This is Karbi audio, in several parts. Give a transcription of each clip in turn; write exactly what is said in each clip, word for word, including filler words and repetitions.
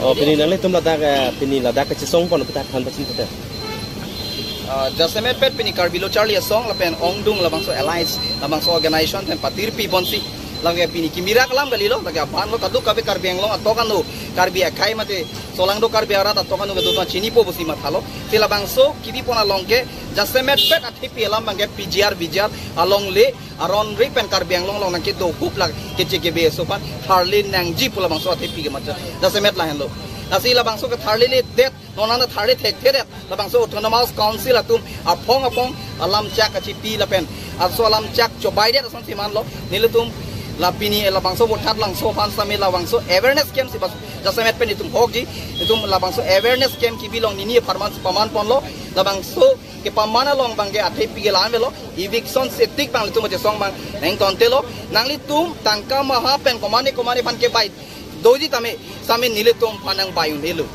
Oh, pini nanglitum ladak, eh, pini ladak kachesong pon aphuthak than pachin pute. Ah, jasemet pet pini Karbi Lo Charli Asong lapen ongdung labangso allies, labangso organization pen patirpi ponsi, lake pini kimirak alam kalilo, lake aphan lo kaduk kabe Karbi Anglong atok ano, Karbi akhei mate solangdo Karbi arat atok ano kaduk chinipo pusi mathalo. Si labangso kibi pon along ke jasemet pet athepi alam abang ke P G R V G R along le aron ri pen Karbi Anglong along nangkedo hup la keche kebe aso aphan tharle nangji pu labangso athepi ke macha jasemet lahenlo. Lasi labangso ke tharle le det, non anta tharle thekthedet, labangso Autonomous Council atum aphong aphong alam chak kachipi lapen aso alam chak chobaidet ason si manlo. Nelitum la pini labangso vothatlangso aphan sitame labangso awareness camp si bas jasemet pen itum hokji, itum labangso awareness camp kibi along nini apharman paman ponlo, labangso kepaman along abang ke athepi ke la-an avelo, eviction setik abang nelitum kachesong abang nangtontelo, nanglitum tangka maha pen komane komane aphan kebai doji tame, sitame nelitum aphan nangbai un-elo.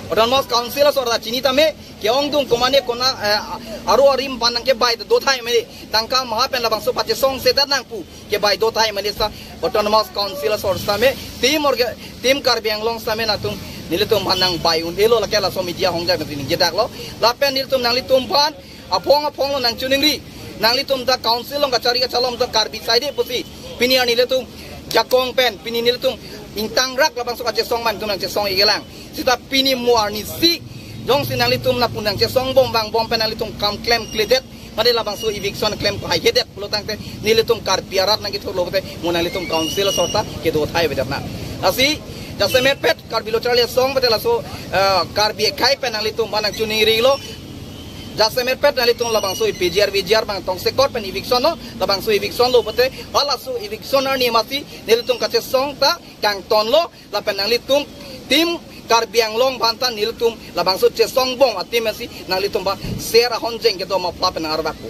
Autonomous Council asor ta chini tame, ke-ongdung komane kona, eh, aro arim aphan nangkebai do thai mene, tangka maha pen labangso pachesong sedet nangpu kebai do thai mene sita Autonomous Council asor sitame, tim orga, tim Karbi Anglong sitame nangtum nelitum aphan nangbai un-elo, lake laso media hongjak nangtum ningjedaklo. Lapen nelitum nanglitum aphan aphong aphong lo nangchiningri. Nanglitum ta council along kachari kachalom ta Karbi saide pusi pini arni nelitum jakong pen, pini nelitum ingtangrak labangso kachesong abang nelitum nangchesong-ik lang. Sita pini mo arnisi jongsi nanglitum lapu nangchesong bom vangbom pen nanglitum kam klemkledet, mane labangso eviction klem haihedet pulo tangte nelitum Karbi arat nangkethurlo pute mo nanglitum council asor ta kedo thai avedet na. Lasi jasemet pet Karbi Lo Charli Asong pute laso, eh, Karbi akhei pen nanglitum aphan nangchiningrilo. Jasemet pet nanglitum labangso P G R V G R abang tongsekot pen eviction lo, labangso eviction lo pute halaso eviction arni masi nelitum kachesong ta kangtonlo, lapen nanglitum tim Karbi Anglong aphan ta nelitum labangso chesong bom atim masi nanglitum aphan ser ahonjeng kedo ma pla pen arvakpo.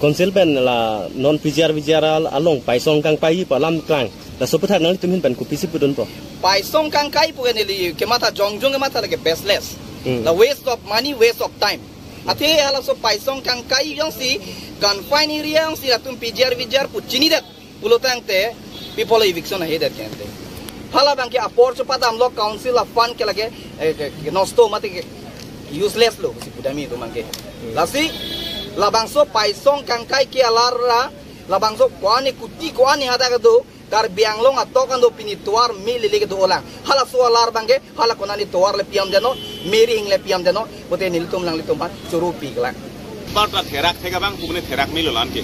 Council pen la non P G R V G R al-, along paisong kangpai pu alam klang. Laso aphuthak nanglitum ahin pen kopisi pudunpo? Paisong kangkai pu ke neli kematha jongjong kematha lake baseless. Hmm. La waste of money, waste of time. Athe halaso paisong kangkai jongsi confined area jongsi latum P G R V G R pu chinidet pulo tangte people eviction haihedet kente. Hala abang ke apor chepadamlo, council a-fund ke lake, eh, ke, ke nosto mate ke useless lo si pudam itum abang ke. Hmm. Lasi labangso paisong kangkai ke alar ra, labangso ko-an ni kuti ko-an ni hadak kedo, Karbi Anglong atok ano pini tovar me lele kedo-olang. Halaso alar abang ke, hala konat ni tovar le pidamdetnon, me ri hing le pidamdetnon, pute nelitum nanglitum aphan choro pi-ik lang. Parta therak thek abang pu mane therak melo la-an ke.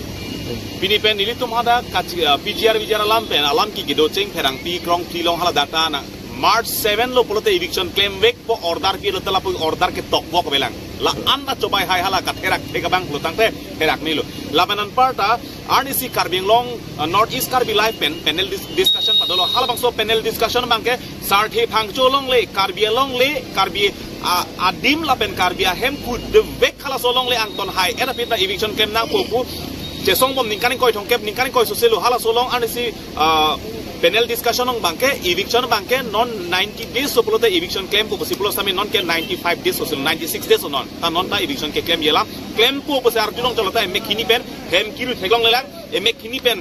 Pini pen nelitum hadak kachi, ah, P G R V G R alam pen, alam ke kedo cheng pherangpi krongphli along hala data na March seven lo pulote eviction klemvekpo order pilo, te lapu order ke tokvok avelang. La-an ta chobai hai hala katherak thek abang pulo tangte therak melo. Lapen anparta arnisi Karbi Anglong, uh, North East Karbi Live pen panel dis-, discussion padolo. Halabangso panel discussion abang ke Sarthe Phangcho along le, Karbi along le, Karbi, uh, adim lapen Karbi ahem kudevek halaso along le angton hai era pita eviction klem nangpo pu chesong bom ningkan ingkoi thomkep, ningkan ingkoi sose lo. Halaso along arnisi, uh, panel discussion along abang ke, eviction abang ke non ninety days so pulote eviction klempo pusi pulo sitame non ke ninety-five days sose lo, ninety-six days so non. Ta non ta eviction keklemji alam. Klempo pusi arjulong cholo ta emek hini pen hem kiru theklonglelang, emek hini pen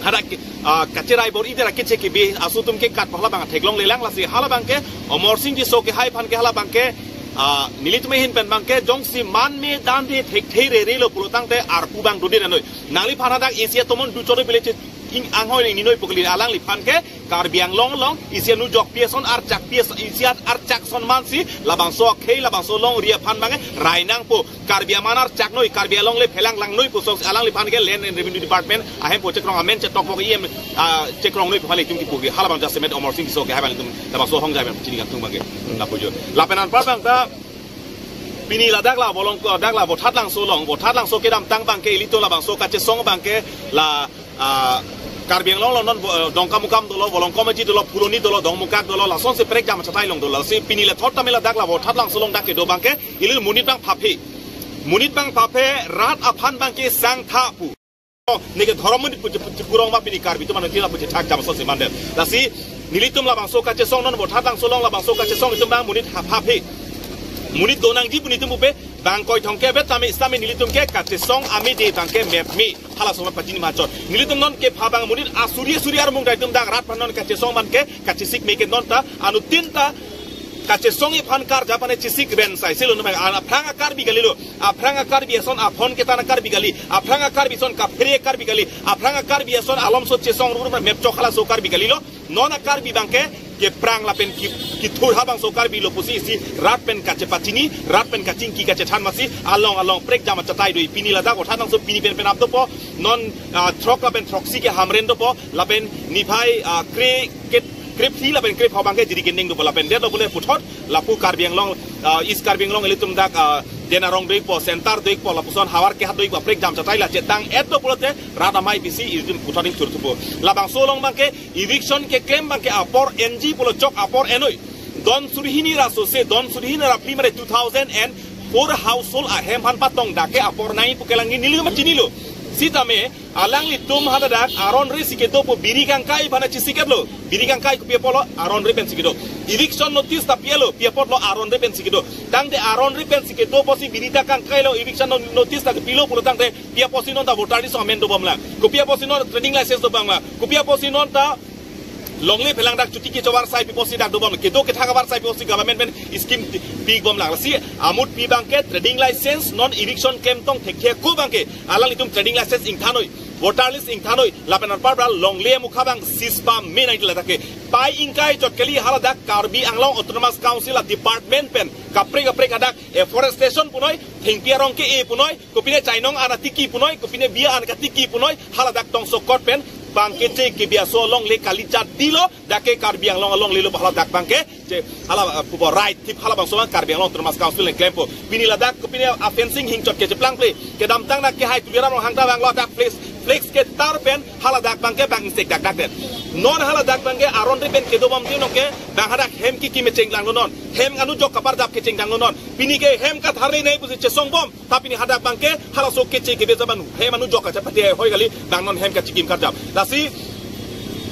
Hadak, ah, kacherai bor-i dera keche kebi aso atum ke kat pu halabang theklonglelang. Lasi halabang ke Amarsing Tisso kehai aphan ke halabang ke, ah, nelitum ahin pen abang ke jongsi man me dan de thekthe rere lo pulo tangte arpu abang dodet anoi. Nangliphan hadak isi atomon du choro bile che ing anghoi ning ninoi pu kali, alangliphan ke Karbi Anglong along isi anu jokpi ason archakpi as-, isi at archak ason mansi labangso akhei labangso alongri aphan abang ke rai nangpo. Karbi aman archak noi, Karbi alongle phelang lang noi pu asonsi alangliphan ke Land and Revenue Department ahem po chekrong amen chetok po ke E M, ah, chekrong noi pu hali tum kipu ke halabang jasemet Amarsing Tisso kehai abang tum labangso ahong jai abang chini kangtung abang ke. Lapu jo. Lapen anpar abang ta pini ladak la bolong ko dak la Vothatlangso along, Vothatlangso kedamtang abang ke ilitum labangso kachesong abang ke la, ah, Karbi Anglong along non bo-, Dongkamukam dolo, Volongkom Aji dolo, Phuloni dolo, Dongmukak dolo, lasonsi prekjam achatai along dolo. Lasi pini le thot tame ladak la Vothatlangso along dak kedo abang ke ili monit abang phaphe. Monit abang phaphe, rat aphan abang ke sangtha pu. Oh, neke dhorom monit pu che, pu che purong ma pini Karbi atum anutila pu chethak jam ason si mandel. Lasi nelitum labangso kachesong non Vothatlangso along labangso kachesong itum abang monit ha phaphe. Monit donangji pu nelitum pupe bang koi thongke bet tame istame nelitum ke kachesong amide abang ke mep me. Halaso ma pachini machot. Nelitum non kepha abang monit asuri asuri armung dai atum dak rat aphan non kachesong abang ke kachesik me ke non ta anuttin ta kachesong iphan karja aphan chesik ven sai selo no abang aphrang a-Karbi kali lo. Aphrang a-Karbi ason aphon ketan a-Karbi kali. Aphrang a-Karbi ason kaphere a-Karbi kali. Aphrang a-Karbi ason alomso chesong rur mepchok halaso Karbi kali lo. Non a-Karbi abang ke keprang lapen ki, kithur habangso Karbi lo pusi isi rat pen kachepachini, rat pen kachingki kachethan masi along along prekjam achatai do-i. Pini ladak Vothatlangso pini pen pen ap dopo. Non, ah, throk lapen throksi ke Hamren dopo. Lapen niphai, ah, kre, ke, krephli lapen krepho abang ke Jirikinding dopo. Lapen det dopo le puthot lapu Karbi Anglong, ah, East Karbi Anglong ilitum dak, ah, Denarong do-ikpo, Center do-ikpo, lapuson Howraghat do-ikpo, prekjam achatai la chetang et do pulote rat amei pisi ilitum puthot ingthur thupo. Labangso along abang ke eviction keklem abang ke apor enji pulo chok apor enoi. Don suri hini ra sose, don suri hini ra phli mare two thousand and four household ahem aphan patong dak ke apor nai pu kelang nelitum ma chinilo. Sitame alanglitum haladak aron re si kedo pu biri kangkai aphan chesik et lo. Biri kangkai kopi apotlo aron re pensi kedo. Eviction notice ta pi et lo, pi apotlo aron re pensi kedo. Tangte aron re pensi kedo pusi biri ta kangkai lo, eviction no-, notice ta kepilo pulo tangte pi apotsi non ta voter list amen dobom lang. Kopi apotsi non trading license dobom lang. Kopi apotsi non ta longle phelang dak chuti kechovar sai pi apotsi dak dobom. Kedo kethak avar sai pi apotsi government pen scheme pi-, pibom lang. Lasi amut pi abang ke trading license non eviction klem tong thekthe ako abang ke alanglitum trading license ingthan noi, voter list ingthan noi, lapen anpar bra longle mukha abang sispa me nai ladak ke. Pai ingkai chot kali haladak Karbi Anglong Autonomous Council a-department pen kaprek kaprek hadak afforestation punoi, thengpi arong ke-e punoi, kopine chainong an atiki punoi, kopine bia an katiki punoi, haladak tongsokot pen abang ke che kebi aso alongle kali chat dilo, dak ke Karbi Anglong alongle lo haladak abang ke che hala, uh, pupo right thip halabangso abang Karbi Anglong Autonomous Council nangklempo. Pini ladak kopine a-fencing hingchot ke cheplang ple. Kedamtang dak kehai Tuliram Ronghang ta abang lo dak flex, flex ketar pen haladak abang ke bang insek dak dak det. Non haladak abang ke aron re pen kedobom ti non ke bang hadak hem kiki mecheng lang non. Hem anu jok kaparjap kecheng lang non. Pini ke hem katharle nai pusi chesongbom. Ta pini hadak abang ke halaso keche kebe jaban hem anu jok kachepathe hoi kali bang non hem kachikim karjap. Lasi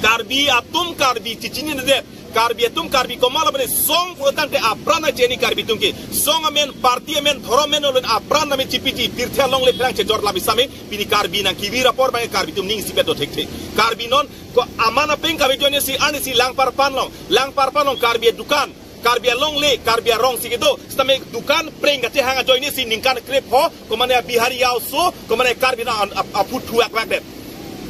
Karbi atum Karbi chichininedet. Karbi atum Karbi komat abang song pulo tangte apran a cheni Karbi atum ke. Song amen, party amen, dhorom amen, olun apran amen chipiji pirthe alongle phelang chejor labi same pini Karbi nangkevir apor abang Karbi atum ning isipet do thekthe. Karbi non ko aman apeng kave ajoine si ani si Langparpan along, Langparpan along Karbi adukan, Karbi alongle, Karbi arong si kedo, sitame dukan preng kachehang ajoine si ningkan krepho, komane Bihari aoso, komane Karbi na an-, ap-, aphu thuak lak det.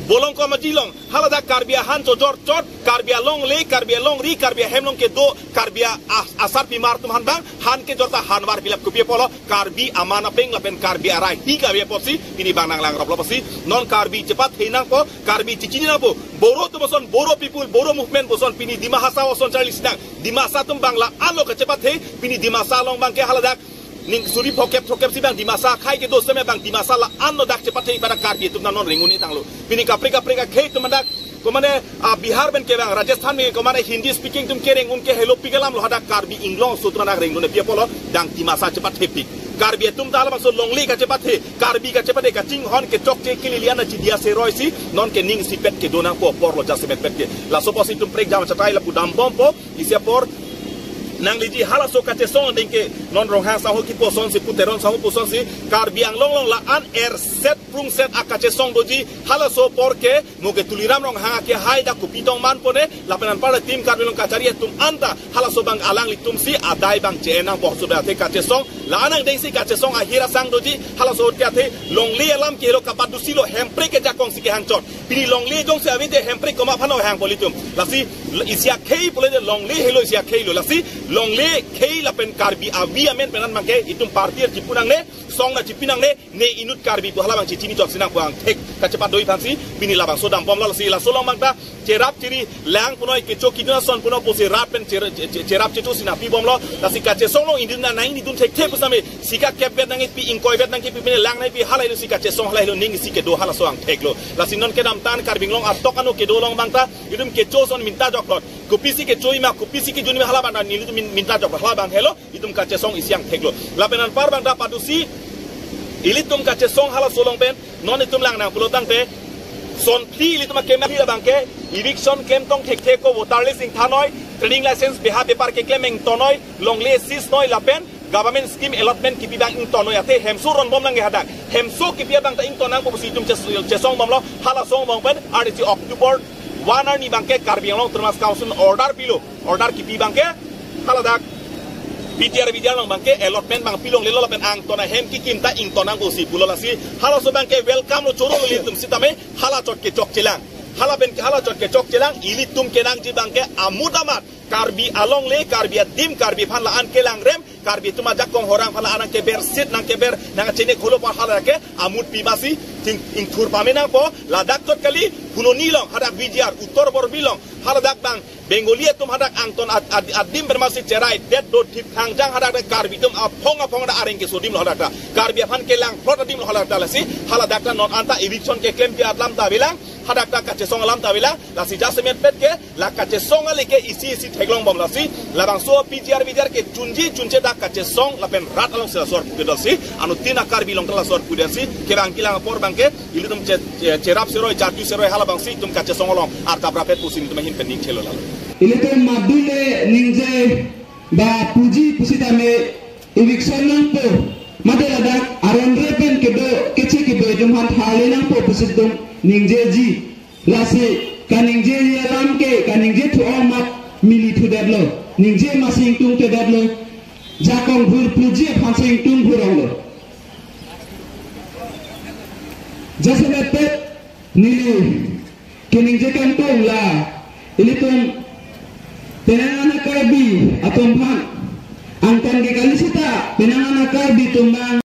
Bolong komaji along, haladak Karbi ahan chojor chot, Karbi alongle, Karbi alongri, Karbi ahem along kedo, Karbi a-, a-, asarpimar atum aphan abang, han kejor ta han varpi lap kopi apotlo, Karbi aman apeng lapen Karbi arai hi kave apotsi, pini bang nanglang rop lo pusi, non Karbi chepathe nangpo, Karbi chichini nangpo, Boro atum ason, Boro people, Boro movement puson, pini Dima Hasao ason charli sinang, Dimasa atum abang la-an lo kachepathe, pini Dimasa along abang ke haladak, ning suri phokep thokep si abang Dimasa akhei kedo seme abang Dimasa la-an lo dak chepathe pada Karbi atum nang non ringun-i tanglo. Pini kaprek kaprek akhei atum dak, komane, ah, Bihar pen ke abang, Rajasthan pen ke komane Hindi speaking atum ke ringun ke helo pik alam lo hadak Karbi Anglong aso atum dak ringun pi apotlo, dang Dimasa chepathe pik. Karbi atum ta halabangso longle kachepathe, Karbi kachepathe, kachinghon kechokche kelilian achidia seroi si, non ke ning isipet kedo nangpo apor lo jasemet pet ke. Laso apotsi itum prekjam achatai lapu dambompo, isi apor, Nangleji halaso kachesong adeng ke non Ronghang sangho kipu asonsi, pu Teron sangho pu asonsi, Karbi Anglong along la-an erset prungset akachesong doji. Halaso apor ke mo ke Tuliram Ronghang ke hai dak kopi tong manpone, lapen anparta Team Karbi Anglong kachari atum anta halaso abang alanglitumsi adai abang che-en nangpo. Laso athe kachesong la-an angdengsi kachesong ahir asang doji. Halaso ke athe longle alam ke helo, kapadusi lo, hemprek ke jakongsi kehang chot. Pini longle jongsi ave te hemprek komat aphan hangpo ilitum? Lasi isi akhei pulote longle helo, isi akhei lo. Lasi longle khei lapen Karbi avi amen pen an abang ke itum party chipu nangne, song nangchipi nangne, ne inut Karbi pu hala abang chichini chotsi nangpo angthek kachepado aphansi pini labangso dambomlo. Lasi laso along abang ta cherap cheri lang punoi, kecho kidun ason punoi pusi rat pen cher-, che-, che-, cherap checho si nangpibomlo. Lasi kachesong along indin na nang indun thekthe pusitame sika kep vet nangkipi, ingkoi vet nangkipi, pine lang nangpi, halahelo si kachesong, halahelo ning isi kedo halaso angthek lo. Lasi non kedamtang Karbi Anglong atok ano kedo along abang ta itum kecho ason minta joklot. Kopisi kecho-i ma, kopisi kejun-i ma, hala abang ta nelitum min-, minta joklot, hala abang helo itum kachesong isi angthek lo. Lapen anpar abang ta padusi ilitum kachesong halaso along pen non itum lang nang pulo tangte, son phli ilitum akeme phli abang ke eviction klemtong thekthe ko, voter list ingthan noi, trading license beha bepar keklem ington noi, longle seize noi lapen government scheme allotment kipi abang ington noi, athe hemso ronbom nangji hadak. Hemso kipi abang ta ington nangpo pusi itum ches-, chesongbomlo. Halaso angbong pen arnisi October one arni abang ke Karbi Anglong Autonomous Council order pilo. Order kipi abang ke haladak P G R V G R along abang ke allotment abang pilonglelo lapen angton ahem kikim ta ington nangpo pusi pulo. Lasi halaso abang ke welcome lo, choro lo ilitum sitame hala chot kechokche lang, hala pen ke hala chot kechokche lang. Ilitum kenangji abang ke amut amat Karbi alongle, Karbi adim, Karbi aphan la-an kelangrem, Karbi atum ajakong ahorang aphan la-an nangkebersit, nangkeber, nangchene kholo apor hala ke amut pi masi ting ingthur pame nangpo. Ladak chot kali, Phuloni along, hadak V G R, Uttor Borbil along, haladak abang Bengali atum hadak angton ad-, ad-, adim pen masi cherai det do thip thangjang, hadak ta Karbi atum aphong aphong ta areng keso adim lo hadak ta. Karbi aphan kelangplot adim lo hadak ta. Lasi haladak ta non anta eviction keklempi alam ta avelang, hadak ta kachesong alam ta avelang. Lasi jasemet pet ke la kachesong ale ke isi isi theklongbom. Lasi labangso P G R V G R kechunji chunche dak kachesong lapen rat alongsi laso arpu kedo si, anuttin a-Karbi along ta laso arpu kedo si, kevang kelang apor abang ke ilitum che-, che-, cherap seroi, charju seroi, hala abangsi itum kachesong along artap rapet pusi itum ahin pen ning chelo lalo. Ilitum madu le ningje ba puji pusitame eviction nangpo, mate ladak aron re pen kedo, keche kedo atum aphan thale nangpo pusi itum ningjeji. Lasi kaningjeji alam ke, kaningjethu amat mili thudetlo, ningje masi ingtungthudetlo, jakong bhur puji aphansi ingtung bhur onglo. Jasemet pet neli keningje kangtung la ilitum penang ana Karbi atum aphan angtan ke kali seta penang ana Karbi atum nang